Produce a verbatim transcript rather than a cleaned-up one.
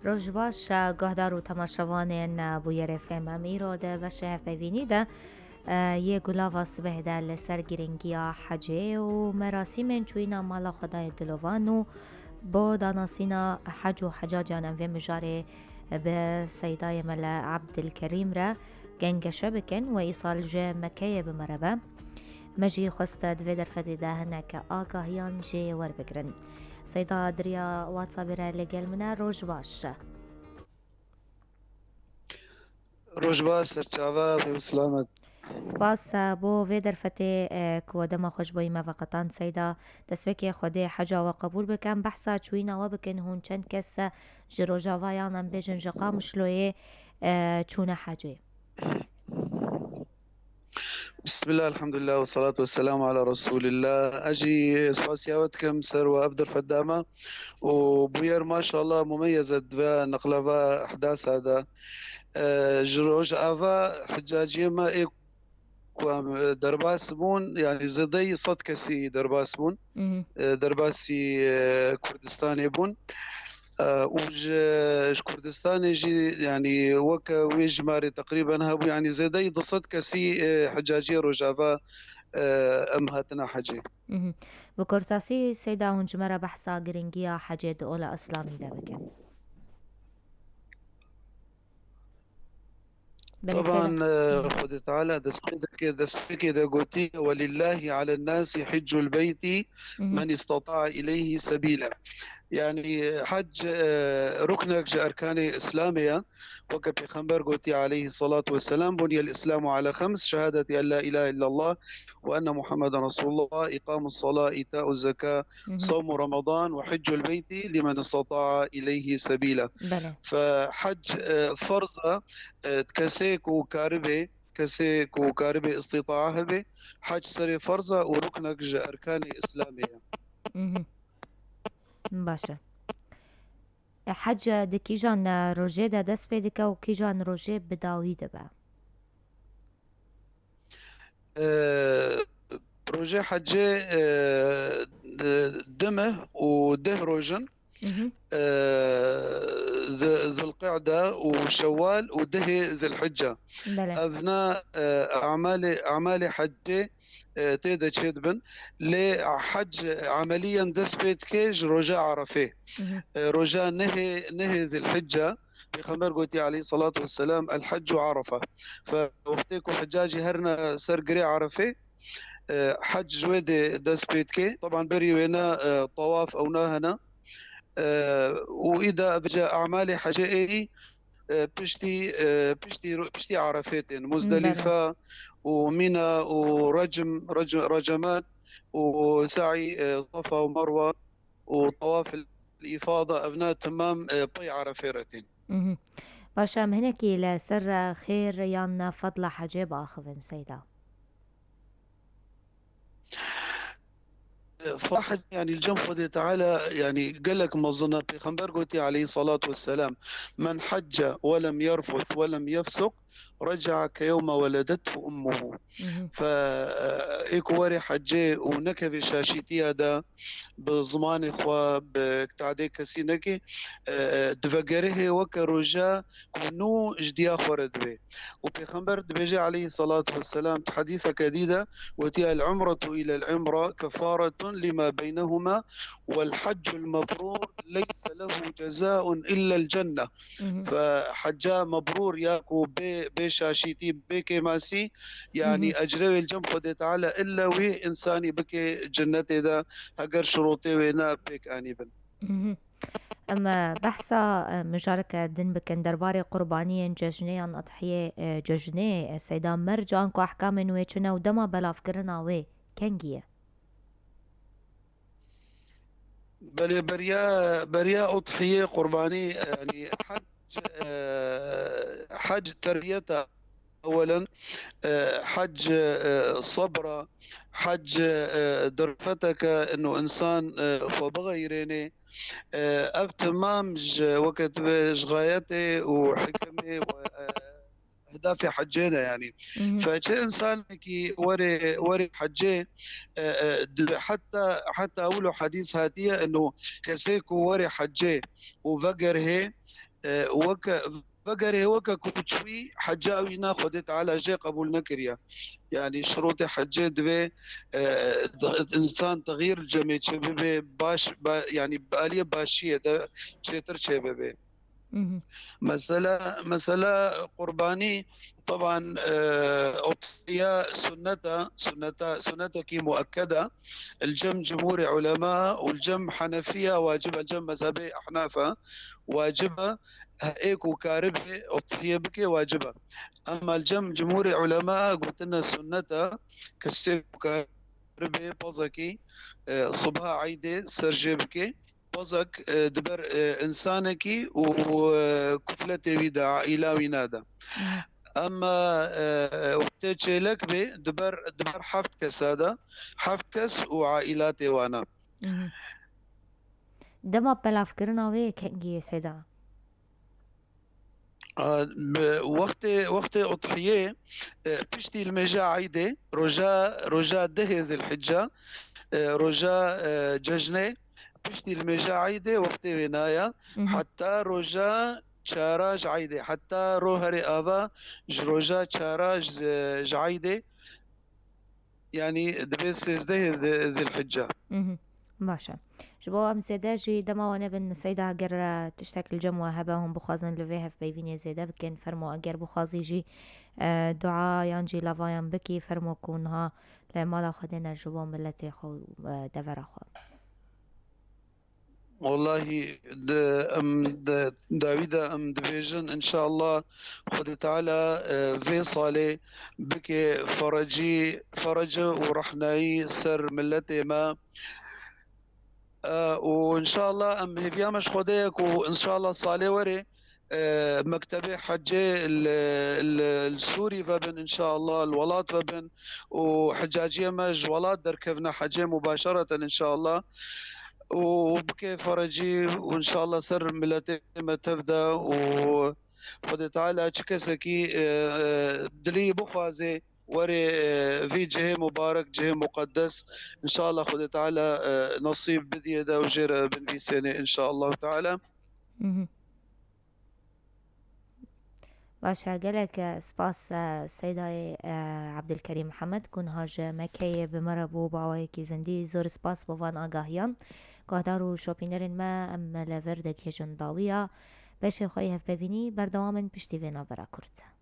Roj baş, guhdar û temaşevanên Bûyerê F M. Em îro di beşê hevpeyvînî de, e, yê gulava sibeh de li ser girîngiya hecê û merasîmên çûyîna mala Xwedayê Dilovan û bo danasîna hec û hecacan em vê mijarê bi Seydayê Mele Ebdilkerîm re gengeşe bikin. We îsal ji Mekeyê bi me re be. Me jî xwest di vê derfetê de hinek agahiyan jê werbigirin. Seyda di riya WhatsAppê re li gel min e. Roj baş. Roj baş, serçava, pê selamet. Spas, e, bo vê derfetê, e, ku dema xwe ji bo me veqetan Seyda, destpêkê Xwedê heca we qebûl bike. Em behsa çûyîna we bikin, hûn çend kes, e, ji Rojavayan, em bêjin ji Qamişloyê, e, çûne hecê. Bismillah, elhamdülillah, ve salatu ve selamu ala Resulillah. Ez jî spasiya we dikim ser we ev derfet da me. Û Bûyer maşallah mumeyeze di ve neqleva ehdasa de. E, ji Rojava hicaciyê me ê ku em, e, derbas bûn, yanî zêdeyî sed kesî derbas bûn. Mhm. E, derbasî, e, Kurdistanê bûn. E, û ji, ji Kurdistanê jî, yanî weke wê jimarê teqrîben hebû, yanî zêdeyî du sed kesî, e, hicaciyê Rojava, e, em hatine hecê. Mhm. Bi kurtasî Seyda hûn ji me re behsa girîngiya hecê di ola Îslamî de bikin. Belê, Seyda. Teban, e, Xwedê Teala destpêkê, destpêkê de gotî, "Welillahi alen nasi hiccul beyti Mhm. men istata'a ileyhi sebîla." Yanî hec, e, ruknek ji erkanê Îslamê ye. Weke Pêxember gotî aleyhi salatu vesselam, "Buniyel Îslamu ala xems, şehadeti en la ilahe illallah ve enne Muhammeden Resulullah, îqamus sala, îta'uz zeka, Mhm. sawmu Ramadan ve hiccul beyti limen istata'a ileyhi sebîla." Belê. Fe hec, e, ferz e, e, kesê ku karibê, kesê ku karibê îstîtaa hebe, hec serê ferz e û ruknek ji erkanê Îslamê ye. Mhm. Baş e. E, hec di kîjan, e, rojê de dest pê dike û kîjan rojê bi dawî dibe? E, rojê hecê, e, di-, du meh û deh roj in. Mhm. E, Zi-, Zilqe'de û Şewwal û dehê Zilhicce. Belê. Evna, e, emalê, emalê hecê, e, tê de çêdibin. Lê hec emeliyen dest pê dike ji roja Arefê. Mhm. E, roja nehê, nehê Zilhicce. Pêxember gotî aleyhissalatu vesselam, "El heccu Arafa." Fe wextê ku hecacî herine ser girê Arefê, e, hec ji wê dê dest pê dike. Teban berî wêne, e, tawaf ewna hene. E, û îda bije emalê hecê êyî, e, piştî, e, piştî ro-, piştî Arefê tên. Belê. Muzdelife û Mîna û Recm, Rec-, Recemat û se'î, e, Safa û Merwa û tawaf îfada, evna temam, e, pey Arefê re tên. Mhm. Baş e, em hinekî li ser, e, xêr yan fedla hecê biaxivin Seyda. Fedla hecê, yanî li cem Xwedê Teala, yanî gelek mezin e. Pêxember gotî aleyhissalatu vesselam, "Men hecce ve lem yerfus ve lem yefsuk, reca'a ke yewme weledethu ummuhu." Mhm. Fe, e, ê ku werê hecê û nekevê şaşîtiya de, bi zimanê xwe, bi tadê kesî nekê, e, e, divegerihê weke roja ku nû ji diya xwe re dibê. Û Pêxember dibêje aleyhissalatu vesselam, di hedîseke dî de, gotiye, "El umretu ilel umre kefaretun lima beynehuma, wel haccul mebrûr leyse lehu cezaun illel cenne." Mhm. Fe hecca mebrûr ya ku bê, bê şaşîtî, bê kêmasî, yanî Mhm. ecrê wê li cem Xwedê Teala illa wî însanî bike cennetê de, heger şirotê wê ne pêk anî bin. Mhm. Em, e, behsa, e, mijareke din bikin derbarê qurbaniyên cejnê yan edhiyê, e, cejnê, e, Seyda Mercan ku ehkamên wê çi ne û dema belavkirina wê kengî ye? Belê, beriya, beriya udhiyê, qurbanî, yanî hec, e, hec terbiyet e, ewelen, e, hec, e, sebr e, hec, e, derfeteke ino însan, e, xwe bixeyrênê. E, ev temam ji, weke tu bê, ji xayetê û hikemê û, e, ehdafê hecê ne, yanî. Mhm. Fe çi însanekî werê, werê hecê, e, e, di, heta, heta wilo hedîs hatiye, ino kesê ku werê hecê û vegerhê, E, weke, vegerê weke ku çûyî, heca wî na Xwedê Teala jê qebûl nekiriye. Yanî şirotê hecê divê, e, insan texyîr cemê çê bibe, baş, ba, yanî bi aliyê başiyê de çêtir çê bibe. Mhm. Mesela, mesela qurbanî, teban, e, udhiye sunneta, sunneta, sunnetekî muekkeda, li cem cumhurê ulema û li cem henefiya wacib e, li cem mezhebê ehnafa wacib e, ê ku karibe udhiye bike wacib e. Ema li cem cumhurê ulema gotine sunneta, kesê ku karibe pezekî, e, sibha eydê ser jê bike, pezek, e, di ber, e, insanekî û, e, kufletê wî de, aîla wî nade. Mhm. Ema, e, wextê çêlek bê, di ber, di ber heft kesa de, heft kes û aîlatê wana. Mhm. Dema belavkirina wê kengî yê Seyda? A, bi wextê, wextê udhiyê, e, piştî li mêja eydê, roja, roja dehê Zilhicca, e, roja, e, cejnê, piştî li mêja eydê wextê wê naya, Mhm. heta roja çara ji eydê, heta roherê ava ji roja çara ji, ji eydê, yanî dibê sêzdehê Zi-, Zilhicca. Mhm. Baş e. Ji bo em zêde jî dema we nebin, Seyda, ger, e, tiştek li cem we hebe, hûn bixwazin li vê hevpeyvînê zêde bikin, fermo, eger bixwazî jî, e, dua yan jî lavayan bikî, fermo ku niha li mala Xwedê ne ji bo miletê xwe û, e, devera xwe. Wellahî, di, em, di, dawî de em dibêjin, înşallah Xwedê Teala, e, vê salê bike ferecî, ferece û rehnayî ser miletê me. E, û înşallah em hêviya me ji Xwedê ye ku înşallah salê werê, e, mektebê hecê li, li, li Sûrî vebin înşallah, li welat vebin û hecaciyê me ji welat derkevine hecê mubaşereten înşallah û bike ferecî û înşallah ser miletê me tev de û Xwedê Teala çi kesekî, e, e, dilî bixwaze were, e, vî cihê mubarek, cihê muqeddes, înşallah Xwedê Teala, e, nesîb bidiyê de û jê re binvîsênê înşallah Teala. Mhm. Baş e, gelek, e, spas, e, Seydayê, e, Ebdilkerîm Mihemed ku niha ji Mekeyê bi me re bû bi awayekî zindî. Zor spas bo van agahiyan. Guhdar û şopînerên me, em li vir digihêjin dawiya beşê xwe yê hevpeyvînî, berdewam in piştî vê navbera kurt.